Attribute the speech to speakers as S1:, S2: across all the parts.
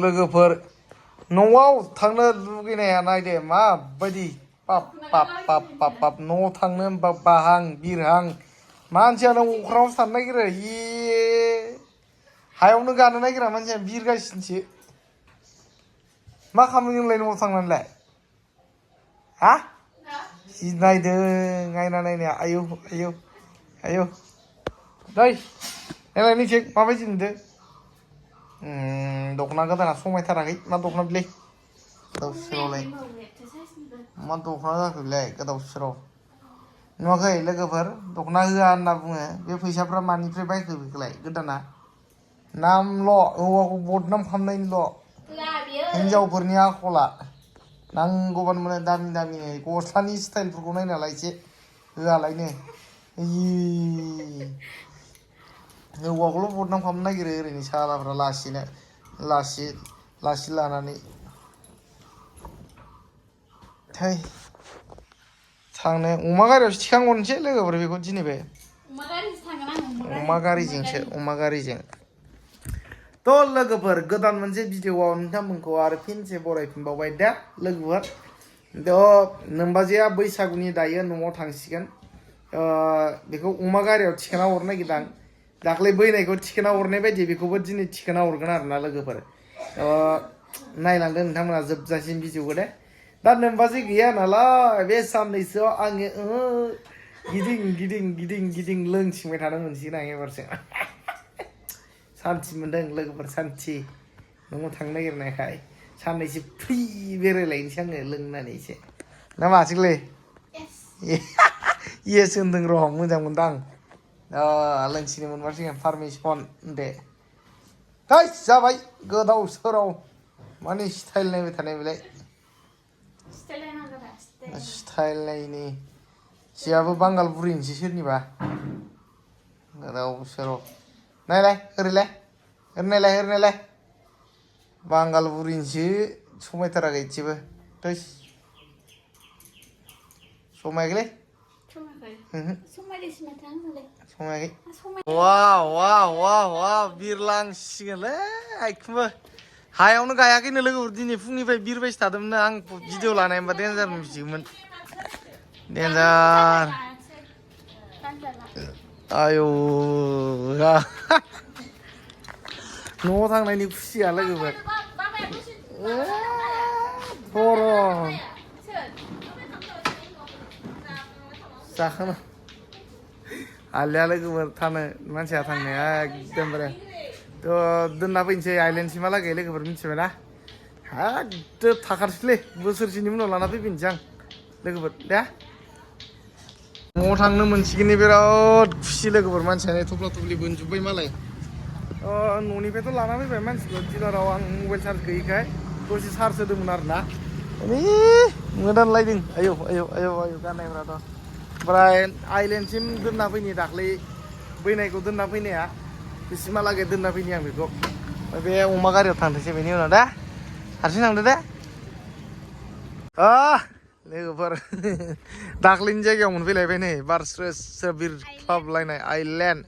S1: लोगोफोर न'आव थांनो लुगैनाया नायदे माबायदि पाप पाप पाप पाप पाप न'आव थांनो होनबा बाहां बिरहां मानसियानो अख्राङाव थानो नागिरो हायावनो गानो नागिरा मानसिया बिरगासिनोसो मा खालामो नोंलाय न'आव थांनानैलाय हा जि नायदों नायना नायनाया आयौ आयौ आयौ दै नायलाय नोंसो माबायदि नुदों दख'ना गोदाना समायथाराखै मा दख'ना बिलाय गोदाव सोरावलाय मा दख'ना जाखो बिलाय गोदाव सोराव नुवाखै लोगोफोर दख'ना होआ होनना बुङो बे फैसाफ्रा मानिफ्राय बायखो बेखौलाय गोदाना नामल' हौवाखौ बदनाम खालामनायनिल' हिनजावफोरनि आखला नांगौबानो मोनो दामि दामि गस्लानि स्टाइलफोरखौ नायनालाय एसे होआलायनो हौवाखौल' बदनाम खालामनो नागिरो ओरैनो सालाफ्रा लासिनो लासि लानानै थै थांनो अमा गारियावसो थिखांहरनोसै लोगोफोर बेखौ दिनै बे अमा गारिजों थ' लोगोफोर गोदान मोनसे भिडिअआव नोंथांमोनखौ आरो फिनसे बरायफिनबावबाय दा लोगोफोर थ' नोमबाजैया बैसागुनि दायो न'आव थांसिगोन बेखौ अमा गारियाव थिखांना हरनो नागिरदां दाख्लै बैनायखौ थिखांना हरनाय बायदि बेखौबो दिनै थिखांना हरगोन आरोना लोगोफोर नायलांदो नोंथांमोना जोबजासिम भिडिअखौ दे दा नोमबाजै गैया नालाय बे साननैसोआव आङो गिदिं लोंथिंबाय थानो मोनसिगोन आं एबारसो सान्थि मोन्दों लोगोफोर सान्थि न'आव थांनो नागिरनायखाय साननैसो फ्रि बेरायलायनोसै आङो लोंनानै एसे ना मासैलै इयेस होनदों र' मोजां मोनदां लोंसिनो मोनबासिगोन पारमिसन दे थै जाबाय गोदाव सोराव माने स्टाइल नायबाय थानाय बेलाय स्टाइल नायनि सियाबो बांगाल बुरिनिसो सोरनिबा गोदाव सोराव नायलाय ओरै बांगाल बुरिनिसो समायथाराखै एसेबो थै समायाखैलै समायाखै वाव बिरलांसिगोनलै आइखुमबो हायावनो गायाखैनो लोगोफोर दिनै फुंनिफ्राय बिरबायसो थादोंमोन आं भिडिअ लानाय होनबा देन्जार नुसिगौमोन देन्जार आयौ न'आव थांनायनि खुसिया लोगोफोर बर' जाखाना हालिया लोगोफोर थानो मानसिया थांनाया एकदमबारे थ' दोनना फैनोसै आइलेण्डसिमहालागै लोगोफोर मिथिबायना एकदम थाखारसैलै बोसोरसेनि उनाव लाना फैफिनसै आं लोगोफोर दे न'आव थांनो मोनसिगोननि बिराद खुसि लोगोफोर मानसियानो थफ्ला थफ्लि बोनजोब्बाय मालाय न'निफ्रायथ' लाना फैबाय मानसिखौ डिलाराव आं मबाइल चार्ज गैयिखाय दसे चार्ज होदोंमोन आरोना मोदानलायदों आयौ गाननायफ्राथ' ओमफ्राय आइलेण्डसिम दोनना फैनि दाख्लै बैनायखौ दोनना फैनाया बिसिमहालागै दोनना फैनि आं बेखौ बे अमा गारियाव थांथोंसै बेनि उनाव दा हारसिं थांदो दे लोगोफोर दाख्लैनि जायगायाव मोनफैलायबाय नै बार स्रो स्रो बिरख्लाबलायनाय आइलेण्ड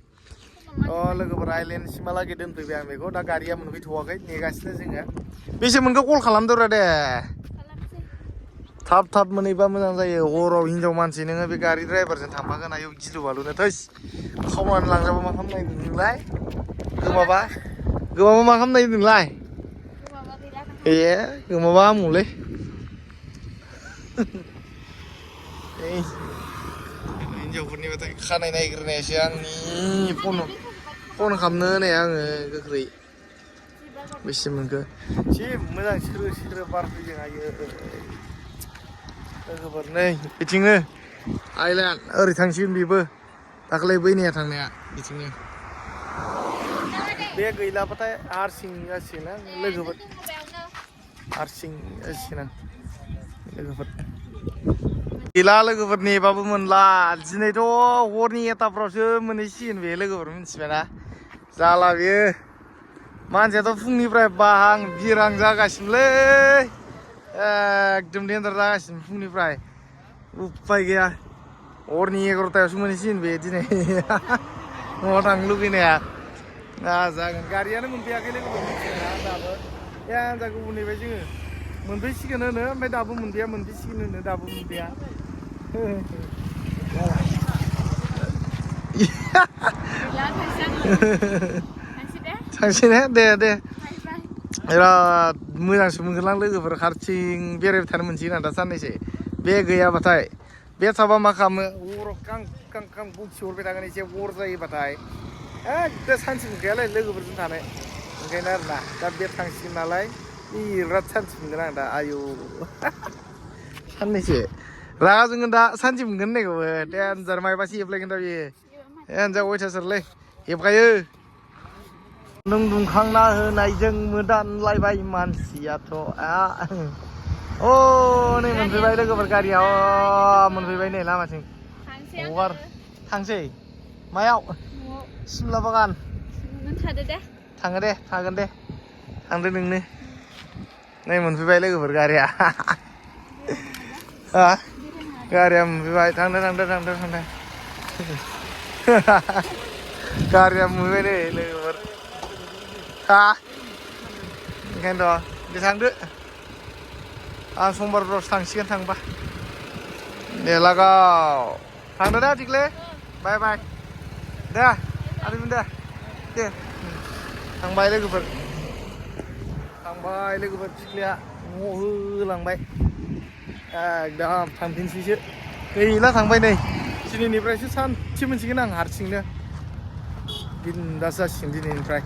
S1: लोगोफोर आइलेण्डसिमहालागै दोनफैबाय आं बेखौ दा गारिया मोनफैथ'वाखै नेगासिनो जोङो बेसे मोनखो कल खालामदोरा दे थाब मोनहैबा मोजां जायो हराव हिनजाव मानसि नोङो बे गारि ड्राइभारजों थांफागोन आयौ गिलु बालुनो थैस खावनानै लांजाबा मा खालामनायदों नोंलाय गोमाबा मा खालामनायदों नोंलाय गोमाबा हामगौलै हिनजावफोरनि बाथाय खानाय नायग्रोनायासो आंनि फन खालामनो होनाया आङो गोख्रै बेसे मोनखो एसे मोजां स्रो बार फैदों आयो लोगोफोर नै बिथिंनो आइलेण्ड ओरै थांसिगोन बेबो दाख्लै बैनाया थांनाया बिथिंनो बे गैलाबाथाय हारसिं जासिगोन आं लोगोफोर हारसिं जासिगोन आं लोगोफोर गैला लोगोफोर नेबाबो मोनला दिनैथ' हरनि एथाफ्रावसो मोनहैसिगोन बे लोगोफोर मिथिबायना जाला बेयो मानसियाथ' फुंनिफ्राय बाहां बिरहां जागासिनोलै एकदम देन्जार जागासिनो फुंनिफ्राय उफाय गैया हरनि 11टायावसो मोनहैसिगोन बे दिनै न'आव थांनो लुगैनाया जागोन गारियानो मोनफैयाखै लोगोफोर मिथिबायना दाबो जा गुबुन नेबाय जोङो मोनफैसिगोन होनो ओमफ्राय दाबो मोनफैया मोनफैसिगोन होनो दाबो मोनफैया थांसै ने दे बिराद मोजांसो मोनगोन आं लोगोफोर हारसिं बेरायबाय थानो मोनसिगोन आं दा साननैसो बे गैयाबाथाय बे थाबा मा खालामो अराव कां बुखि हरबाय थागोन एसे अर जायोबाथाय एकदम सान्थि मोनखायालै लोगोफोरजों थानो ओंखायनो आरोना दा बे थांसिगोन नालाय बिराद सान्थि मोनगोन आं दा आयौ साननैसो रागा जोंगोन दा सान्थि मोनगोन होननायखौबो देनजार मायबासो हेबलायगोन दा बेयो देनजार अयथासारलै हेबखायो नों दुंखांना होनायजों मोदानलायबाय मानसियाथ' अ नै मोनफैबाय लोगोफोर गारिया मोनफैबाय नै लामाथिं हगार थांसै मायाव सिमला बागान थाङो दे थागोन दे थांदो नोंनो नै मोनफैबाय लोगोफोर गारिया गारिया मोनफैबाय थांदो गारिया मोनफैबाय नै लोगोफोर ओंखायनोथ' दे थांदो आं समबारफ्रावसो थांसिगोन थांबा दे लागाव थांदो दे थिगले बाय दे आदैमोन दे थांबाय लोगोफोर थिख्लिया न'आव होलांबाय एकदम थांफिनसैसो गैला थांबाय नै दिनैनिफ्रायसो सानसे मोनसिगोन आं हारसिंनो बिन्दास जासिगोन दिनैनिफ्राय